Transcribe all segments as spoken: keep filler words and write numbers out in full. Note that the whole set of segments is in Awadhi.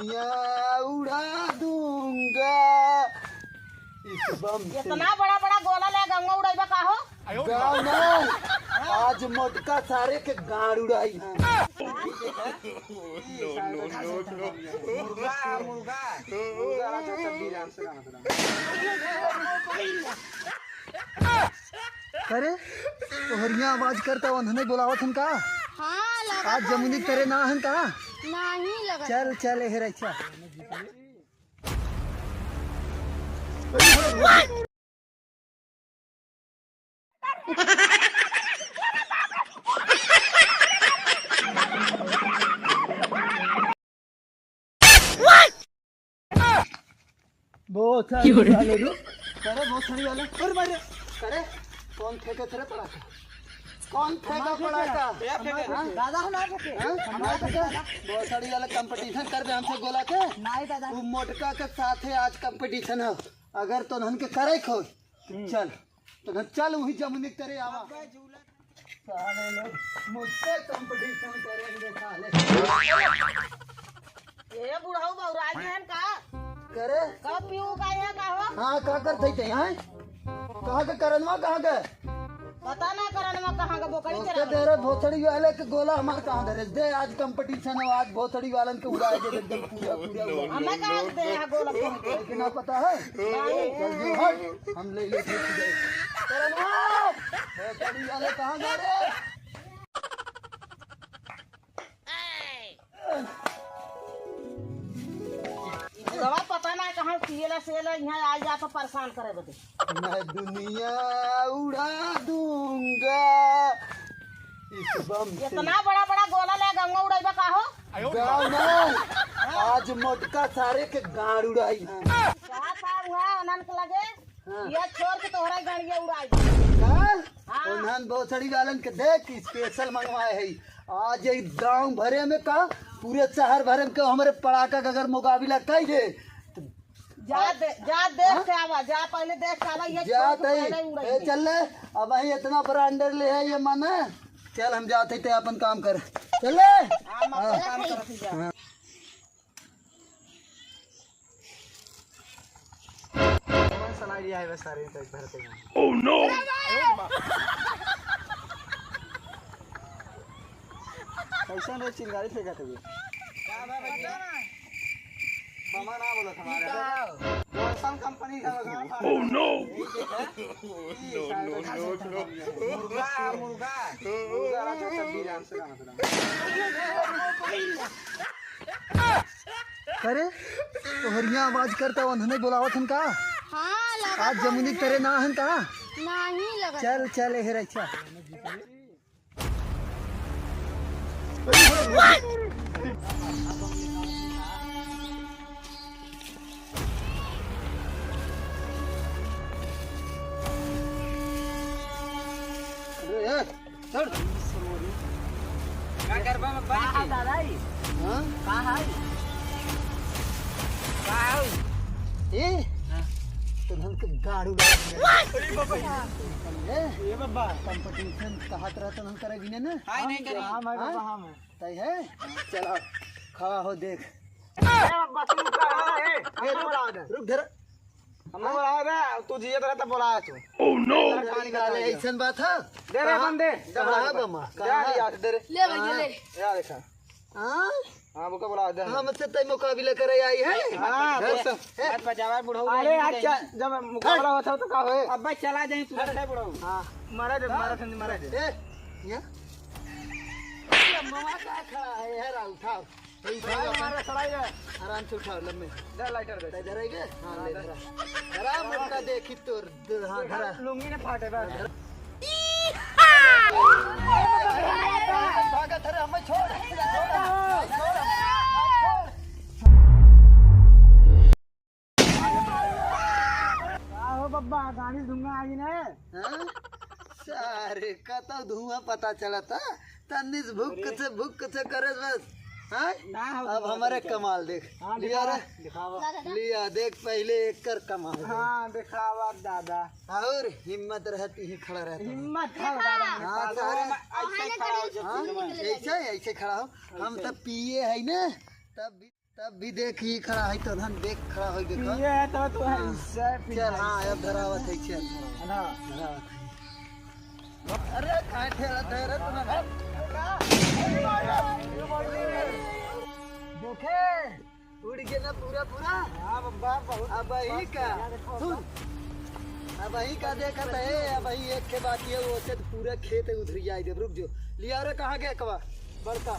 या उड़ा दूंगा इस बम से। इतना बड़ा बड़ा गोला ले गंगा उड़ाइबा का हो? गाँव नहीं, आज मोटका सारे के गाड़ उड़ाई। मुर्गा, मुर्गा, मुर्गा रखा तब भी राम से राम से राम। अरे, तोहरिया आवाज करता, उन्हने बोलावत हन का? हाँ, लगा आज था जमुनी उन्हें। करे ना हन का? नहीं लगा चल, था। चल, हे रक्षा। बहुत सारी वाले रुक। अरे बहुत सारी वाले। अरे मारे। अरे कौन फेंके तेरे पड़ा था? कौन फेंका पड़ा था? हाँ? दादा हम ना फेंके। हाँ? हम ना फेंके। बहुत सारी वाले कंपटीशन कर दे हमसे गोला के। नहीं दादा। वो मोटका के साथ है आज कंपटीशन है। अगर तो धन के करे खो, तो चल। तो चल वही जमुनी के तरे आवा। साले लोग मुझसे कंपटीशन करेंगे साले। ए बुढ़ऊ बौराई गए हैं का? करे? कब पीऊ का है का हो? हाँ, का करत है ते, हैं? कहाँ के करनवा, कहाँ के? पता ना करनवा कहाँ के, बोकरी ओके, चरा दे रे, भोसड़ी वाले के गोला हमार कहाँ धरे? दे, आज कंपटीशन है, आज भोसड़ी वालन के उड़ाए दे एकदम पूरा, पूरा उड़ा। हमें कहाँ से दे यहाँ गोला कहाँ के? लेकिन ना पता है? नहीं। जल्दी हट, हम ले लेते हैं तुझे। करनवा, भोसड़ी वाले कहाँ जा रहे? बुढ़वा पता ना कहाँ पियला से ले यहाँ आ जा तो परेशान करे बदे। मैं दुनिया उड़ा दूंगा इस बम से। इतना बड़ा बड़ा गोला ले गंगा उड़ाइबा का हो? गाँव नहीं, आज मोटका सारे के गाड़ उड़ाई। का था हुआ अनंत लगे? हाँ। ये छोड़ के तोहरा गड़िया उड़ाई। का? हाँ। उन्हन भोसड़ी वालन के देख, स्पेशल मंगवाए है। आज एक गांव भरे में का, पूरे शहर भरे में के हमरे पड़ाका का अगर मुकाबला कई दे, तो जा दे, जा देख हाँ? के आवा, जा पहले देख के आवा, ये जा छोड़ के तई, पहले उड़ाई ए, दे। चल ले, अब वही इतना ब्रांडर ले है ये माने, चल हम जाते ते अपन काम कर, चल ले। हाँ, मैं हाँ। अपन काम करत ही जा। हाँ। कौन सा लाइट है बस सारे तो भरते हैं। Oh no! कैसा रे चिंगारी फेंकत है? का बा भैया? मामा ना बोला हमारे। का हो? Johnson company का लगा। Oh no! No, no, no, no। मुर्गा, मुर्गा। मुर्गा रखा तब भी राम से राम से राम। करे, तोहरिया आवाज करता, उन्हने बोलावत हन का? हाँ, लगा आज था जमुनी उन्हें। करे ना हन का? नहीं लगा चल, था। चल, हे रक्षा। अरे, ए, छोड़। का करबा में का बन है के? दादा ई? हाँ? का है? का है? ए? हाँ। तो हम के गाड़ू लगा दिया। अरे बाबा। ए? ए बाबा। Competition कहत रहत हम करे बिना ना? हाँ, नहीं करी। हाँ, मैं हाँ? बाबा, हाँ, मैं। तय है? चला, खड़ा हो देख। ए बाबा, तू रुक, ए, रुक, रुक, धर। हम लोग आ रहा, तू जियत रहा तब बोला तू। Oh no! तेरा पानी का निकाले, ऐसन बात है? दे रे, कहाँ? अपन दे। कहाँ बा माँ? दे, कहाँ? दे, दे रे। ले भैया, ले। हाँ। यार देखा। हाँ? हाँ, वो का बोला दे। हमसे तय मुकाबला करे आई है? हाँ, हैं? बस। हैं? मत बजावा बुढ़ऊ, अरे, नहीं अच्छा, देंगे। जब मुकाबला होता हो तो का होए? अब भाई चला जाए, तू हट। है बुढ़ऊ। हाँ। मारा दे, मारा दे, मारा दे। ए, यहाँ? ये मामा का खड़ा है, यार, उठाओ। ए, उठाओ, मारा, चढ़ाई है। आराम से उठाओ, लम्बे। दे lighter दे। इधर आइए। हाँ, ले, धरा। धरा, मुर्गा देखी तोर, द-, हाँ, धरा। लुंगी ने फाटे बा। धरा। भागत, अरे, हमें छोड़। छोड़, छोड़, छोड़। का हो बब्बा, गाड़ी धुआं आई ने? हाँ? सारे, कतौ धुआं पता चलता? तन्नीस भुक अरे। से, भुक से करे बस। हाँ? ना हो, अब ना हमारे हो। कमाल देख। हाँ, लिया दिखावा, रे। दिखावा। लिया, देख पहले एकर कमाल देख। हाँ, दिखावा दादा। और हिम्मत रहती ही खड़ा रहता। हिम्मत खड़ा रहता। हाँ, सारे। ऐसे खड़ा हो जाओ। हाँ, ऐसे, ऐसे खड़ा हो। हम ऐसे। तब पिए है ना, तब भी अब भी देख, ई खड़ा है, तो हम देख खड़ा होई, देखो। ये है तो तू है, हाँ। इससे फिर चल, हाँ, अब धरावत है, चल। है ना? धरावत है। अरे, काहे ठेलत है रे तू? देखे, उड़ गया ना पूरा, पूरा। हाँ बब्बा, बहुत अब वही का, सुन, अब वही का देखत है, अब वही एक के बात ये, वो से तो पूरा खेत उधर जाए दे, रुक जो। लिया रे, कहाँ गए कवा? बड़का।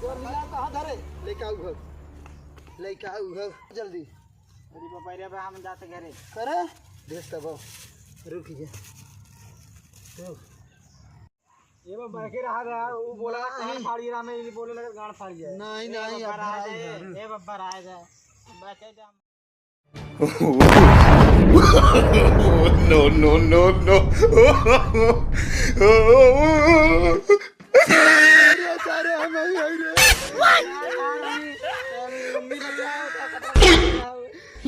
तो लिया कहाँ धरे? लेके आऊ घर। लइका आऊ हो, जल्दी। अरे बाबा रे, अब हम जाते घरे। करे? देख तब, रुक जा। रुक। ये बाबा के रहा था, वो बोला, नहीं। गांड फाड़ गया, हमें ये बोले लगा, गांड फाड़ गया। नहीं, ए नहीं, बाबा, अब रहा भाई दे, घर। ए बाबा, रहा दे। बचे दे हम। No, no, no, no। अरे सारे हम ही आई रे। अरे,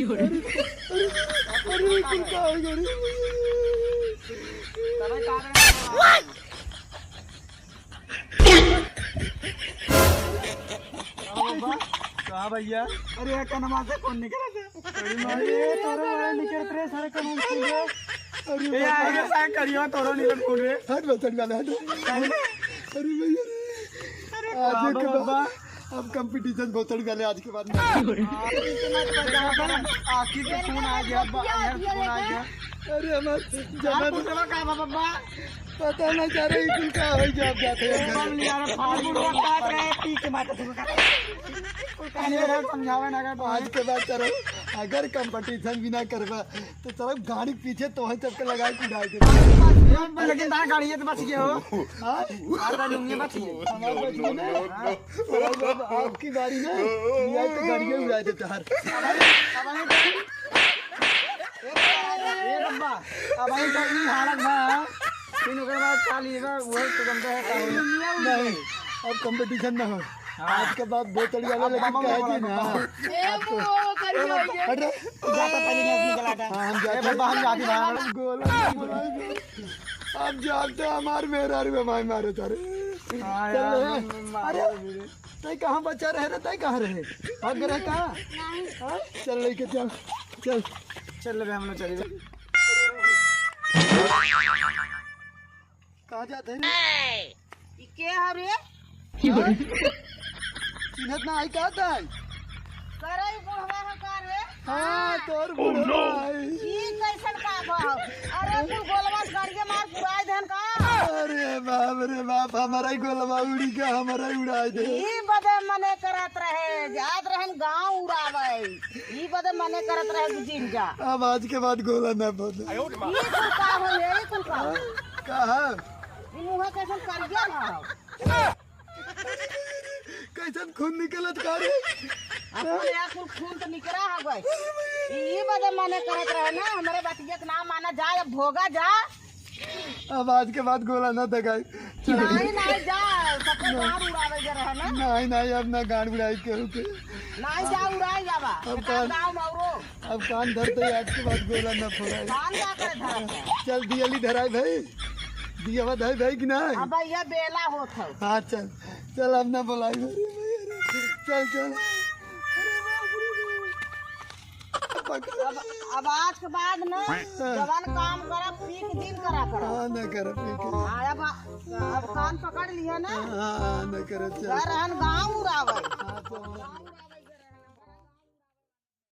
अरे, अरे, कुल का हो गया रे? कहाँ भैया? अरे यार, कनमा से कौन निकला था? अरे मारे, तोरा वाला निकलत रहे, सारे कनमा से। अरे ए, बाबा। आगे सारे करियो, तोरो निकल कौन रे? हट, बचन वाला, हट। अरे भैया रे। अरे आज बाबा, के बाद बाबा। अब competition बहुत चढ़ गया आज के बाद में। आखिर के फोन आ गया, बा-, यार फोन आ गया। अरे हमार जमाना का बाबा? पता नहीं जा रहा, ई कुल का हो गया, अब जाते हैं। हम यार फालतू लोग काट रहे हैं, पी के माता तुमको काट। कुल कहने वाला समझावे ना अगर आज के बाद करो, अगर competition भी ना करबा, तो साला गाड़ी के पीछे तोहे सबके लगा के उड़ा दे। लेकिन तार गाड़ी ये तो बच गए हो। हाँ? तार गाड़ी उंगे बच गए। हमारे बच गए ना? हाँ। अब आपकी बारी ना। ये तो गाड़ियाँ उड़ा देता हर। ए बाबा, अब आई तो ई हालत बा। फिर ओकर बाद का लिए बा, वो तो गंदा है, का हो? नहीं, अब competition ना हो। हाँ। आज के बाद बोतल वाला अब लेकिन बाबा कहे बोला कि ना। बाबा। ए, वो करियो ये। हट रे। जाता पहले नहीं अपनी गला था। हाँ, हम जाते ए बाबा, हम जाते बाहर। गोला, गोला, गोला। अब जानते हैं हमार मेहरारू में माई मारे तारे। हाँ चल यार, रहे। हम, हम अरे, मारे भी। तै कहाँ बच्चा रहे रे, तै कहाँ रहे? भाग रहे कहाँ? नहीं। हाँ? चल लेके चल, चल। चल ले बे, हम लोग चले बे। कहाँ जात है रे? ई के ह रे? चिन्हत ना आई का ताई? करे ई बुढ़वा ह का रे? हाँ, तोर बुढ़वा आई। ई कैसन का बा? अरे, तू गोलवा से गाड़िया मार पुराई देन का? अरे बाप रे बाप, हमारा ही गोलवा उड़ी का, हमारा ही उड़ाई दे। ई बदे मने करत रहे, जात रहन गाँव उड़ावे। ई बदे मने करत रहे कि जिन जा। अब आज के बाद गोला ना बोले। ई कुल का हो, ई कुल का हो? कहा? ई मुँह कैसन करिया ना हो। कैसन खून निकलत का रे? अपन यार कुल खून तो निकला हो गए। ई बदे मने करत रहे ना, हमरे बतिया के ना माना जाए, अब भोगा जा। अब आज के बाद गोला ना दगाई। नहीं, नहीं, जा, सबके गांड उड़ावे के रहे ना। नहीं, नहीं, अब ना गांड उड़ाई केहू के। नहीं, जा, उड़ाई जावा। अब कान, गाँव में औरो। अब कान धरते ही आज के बाद गोला ना फोड़ाई। कान का करे धरत है? चल, दियली धराई भाई। दियावा धराई भाई कि नहीं? अब ये बेला होत है। हाँ, चल, चल, अब ना बोलाई भाई। चल, चल। पकड़। अब, अब आज के बाद ना हाँ। जवान काम करा, पी के दिन करा करा। हाँ, ना करा, पी के। हाँ, अब, अब कान पकड़ लिया ना। हाँ, हाँ, ना करा, चल। घर रहन गाँव उड़ावे। हाँ, चल।